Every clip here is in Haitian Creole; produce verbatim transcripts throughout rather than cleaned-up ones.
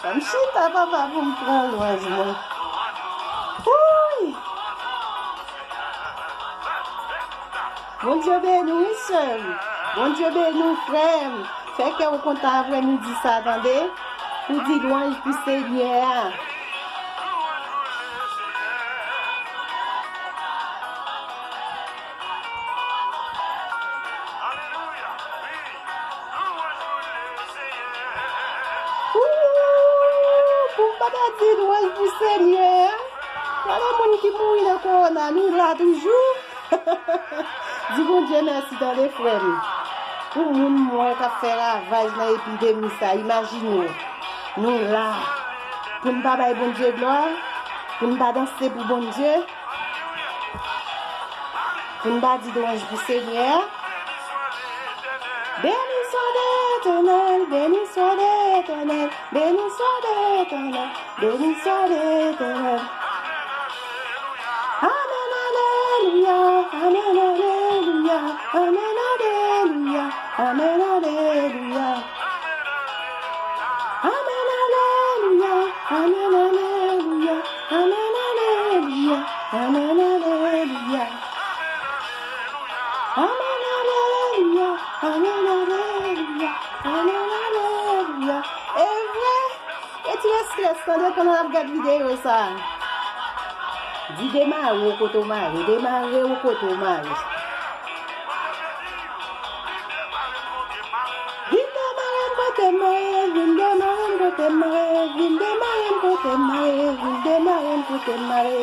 M chita, papa, pou m pran lwanj mwen. Wouy! Bondye beni w, wi, sè m. Bondye beni w, frè m. Fè kè w kontan aprè midi sa, tande. Pou di lwanj pou Senyè a. Ooh, pou m pa ta di lwanj pou Senyè a. Gade moun ki mouri nan kowona, nou la toujou. Di Bondye mèsi, tande, frè m. Pou moun m wè k ap fè ravaj nan epidemi sa, imajine w. Nou la. Pou n pa bay Bondye glwa, pou n pa danse pou Bondye, pou n pa di lwanj pou Senyè a. Béni soit l'Éternel, béni soit l'Éternel, béni soit l'Éternel, béni soit l'Éternel. Amen, alelouya, amen, alelouya, amen, alelouya, amen, alelouya. Amen, alelouya, amen, alelouya, amen, alelouya, amen, alelouya. Amen, alelouya, amen, alelouya, amen, alelouya. E vre, retire strès, tande, pandan n ap gad videyo sa. Di demare w kote w mare, demare w kote w mare. Vin demare m kote m mare, vin demare m kote m mare, vin demare m kote m mare, vin demare m kote m mare.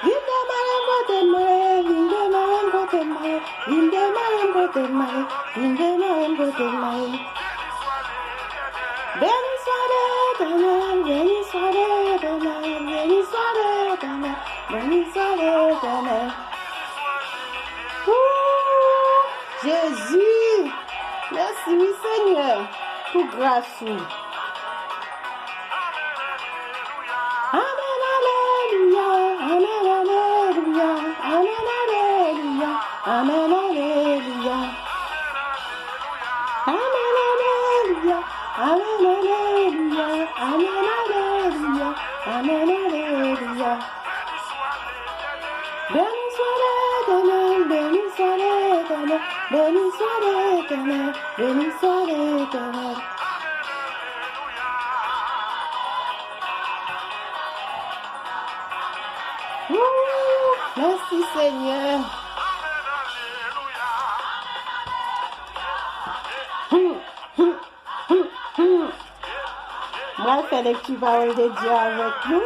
Vin demare m kote m mare, vin demare m kote m mare, vin demare m kote m mare, vin demare m kote m mare. Béni soit l'Éternel, béni soit l'Éternel, béni soit l'Éternel, béni soit l'Éternel. Ooh, Jezi! Mèsi wi, Senyè, pou gras ou. Amen, alelouya, amen, alelouya, amen, alelouya, amen, alelouya. Amen, alelouya, amen, alelouya, amen, alelouya, amen, alelouya. Béni soit l'Éternel, béni soit l'Éternel, béni soit l'Éternel, béni soit l'Éternel. Ooh, mèsi, Senyè. Hmm, hmm. Hmm, hmm. M pral fè lekti pawòl de Dye avèk nou.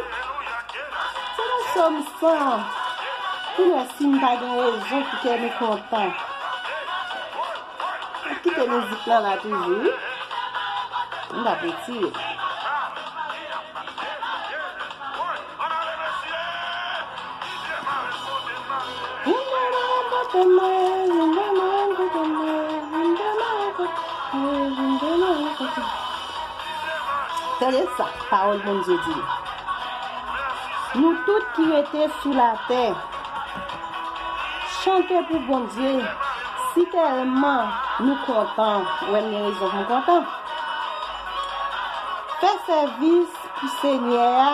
Se nan Sòm san. Pou nou wè si m pa gen rezon pou kè nou kontan. Kite mizik lan la toujou, wi. M p ap retire. Tande sa, pawòl Bondye di. Nou tout ki rete sou latè, chante pou Bondye, sitèlman nou kontan. Ou wè m gen rezon pou m kontan. Fè sèvis pou Senyè a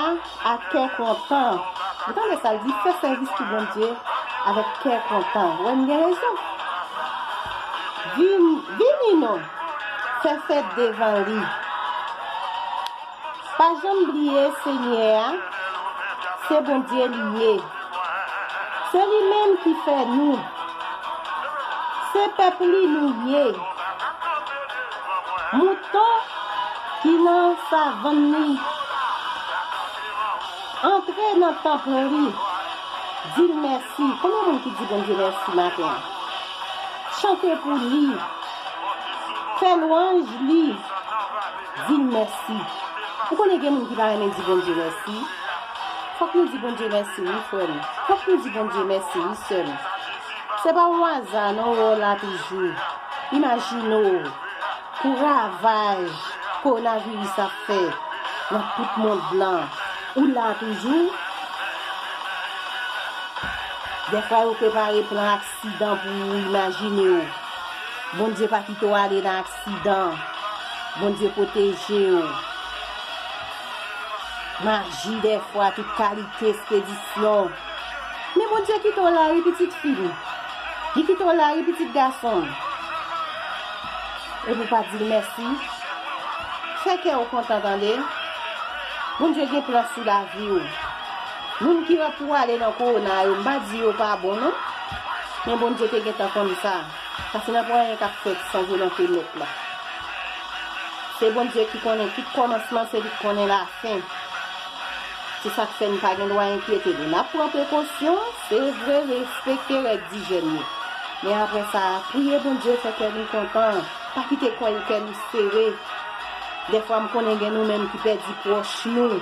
ak kè kontan. Ou tande sa l di, fè sèvis pou Bondye avèk kè kontan. Ou wè m gen rezon. Vin, vini non, fè fèt devan li. Pa janm bliye Senyè a, se Bondye li ye. Se li menm ki fè nou. Se pèp li nou ye. Mouton ki nan savann li. Antre nan tanp li. Di l mèsi. Konbyen moun ki di Bondye mèsi maten an? Chante pou li. Fè lwanj li. Di l mèsi. Ou konnen gen moun ki pa renmen di Bondye mèsi? Fòk nou di Bondye mèsi, wi, frè m. Fòk nou di Bondye mèsi, wi, sè m. Se pa yon aza, non, w wè w la toujou. Imajine w pou ravaj kowonaviris ap fè nan tout mond lan. Ou la toujou? Dèfwa, yo prepare plan aksidan pou ou, imajine w. Bondye pa kite w ale nan aksidan. Bondye pwoteje w. Maji dèfwa, tout kalite espedisyon. Men Bondye kite w la wi, pitit fi m. Li kite w la wi, pitit gason m. Epi w pa di l mèsi. Fè kè w kontan, tande. Bondye gen plan sou lavi w. Moun ki ap pwale nan kowona yo, m pa di yo pa bon, non. Men Bondye te gentan konn sa. Paske nan pa anyen k ap fèt san volonte Mèt la. Se Bondye ki konnen tout kòmansman, se li k konnen lafen. Se sa k fè n pa gen dwa enkyete nou. N ap pran prekosyon, se vre, respekte règ dijèn yo. Men apre sa, priye Bondye, fè kè nou kontan. Pa kite kò, kè nou sere. Dèfwa, m konnen gen nou menm ki pèdi pwòch nou.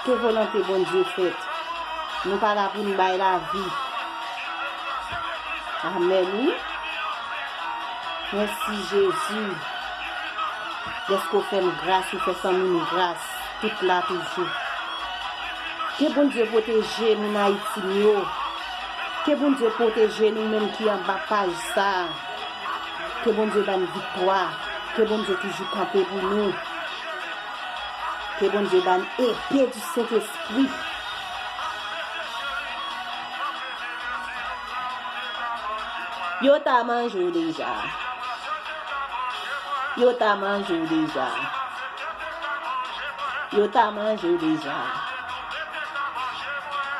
Ke volonte Bondye fèt. Nou pa la pou n bay lavi. Amèn, wi. Mèsi, Jezi, dèske w fè m gras, ou fè fanmi m gras, tout la toujou. Ke Bondye pwoteje moun Ayiti m yo. Ke Bondye pwoteje nou menm ki anba paj sa a. Ke Bondye ba n viktwa. Ke Bondye toujou kanpe pou nou. Ke Bondye ba n epe di Sentespri. Yo ta manje w deja. Yo ta manje w deja. Yo ta manje w deja.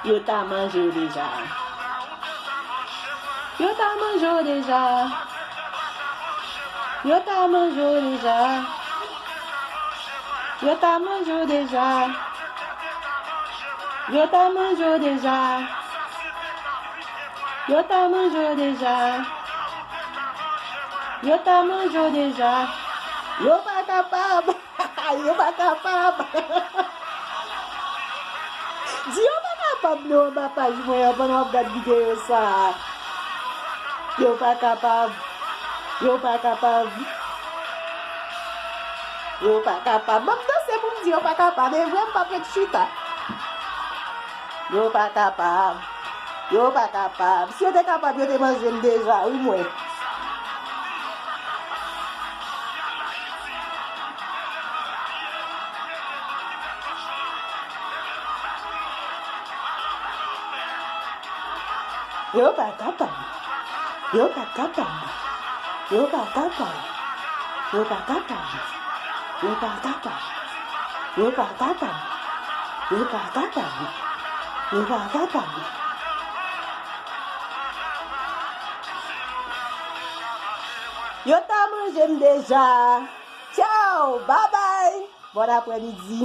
Yo ta manje w deja. Yo ta manje w deja. Yo ta manje w deja. Yo ta manje w deja. Yo ta manje w deja. Yo ta manje w deja. Yo ta manje w deja. Yo pa kapab. Yo pa kapab. Di yo pa kapab non anba paj mwen an pandan w ap gad videyo sa a. Yo pa kapab. Yo pa kapab. Yo pa kapab. Ban m danse pou m di yo pa kapab. E vre m p ap ret chita. Yo pa kapab. Yo pa kapab. Si yo te kapab, yo te manje m deja, wi mwen. Yo pa kapab. Yo pa kapab. Yo pa kapab. Yo pa kapab. Yo pa kapab. Yo pa kapab. Yo pa kapab. Yo pa kapab. Yo ta manje m deja. Tchao, babay. Bon aprèmidi.